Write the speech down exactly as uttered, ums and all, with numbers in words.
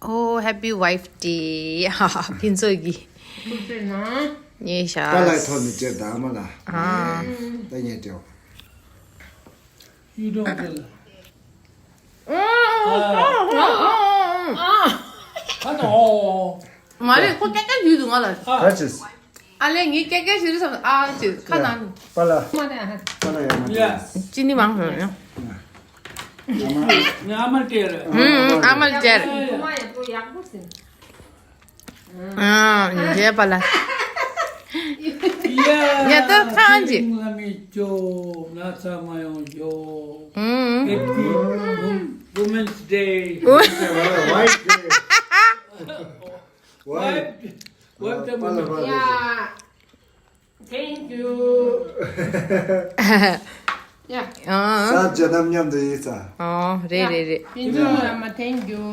Oh, happy wife day. ཧ་ཧ། ཕུན་ཚོགས་ཀྱི། ཐུགས་རྗེ་གནང་། ཉེ་ཤ། པཱ་ལགས་ཐོག་ནས་བཅད་དང་མ་ལ། ཨ། ད་ཉེ་ཏེ། You don't tell. ཁ་ནོ། མ་རེད། ཁོ་ཀྱག་ཀྱག་ཡོད་འདུག་ང་ལ། ཨ། ད་ཅིས། ཨ་ལས་ངས་ཀྱག་ཀྱག་བྱེད་དུས་བསམ། ཨ་ཅེ་ཁ་ནང་། པཱ་ལགས། མ་རེད། པཱ་ལགས་ཡ་མ་ཡ། ཅི་ནི་མང་ཧོ་ཡ། ཨ་མ་ལ་ཀྱེ་རེད། ཨ་མ་ལ་ཀྱེ་རེད། ཨ་ཡ་ཡག་པོ་ཟིན། ཨ། ཡ་པཱ་ལགས། ཡ་ད་ཁང་ཅིག་ལ་མི་ཅོ་ན་ཚ་མ་ཡོང་་ཅོ། ཨ། Happy Women's Day. Wife Day. Wife. Wife Day. པཱ་ལགས། པཱ་ལགས། Thank you. ཡ། ཨ། ས་ཇ་ནམ་མཉམ་དུ་ཡིན་ས། ཨ། རེད་རེད་རེད། ཕུན་ཚོགས་ཨ་མ། Thank you.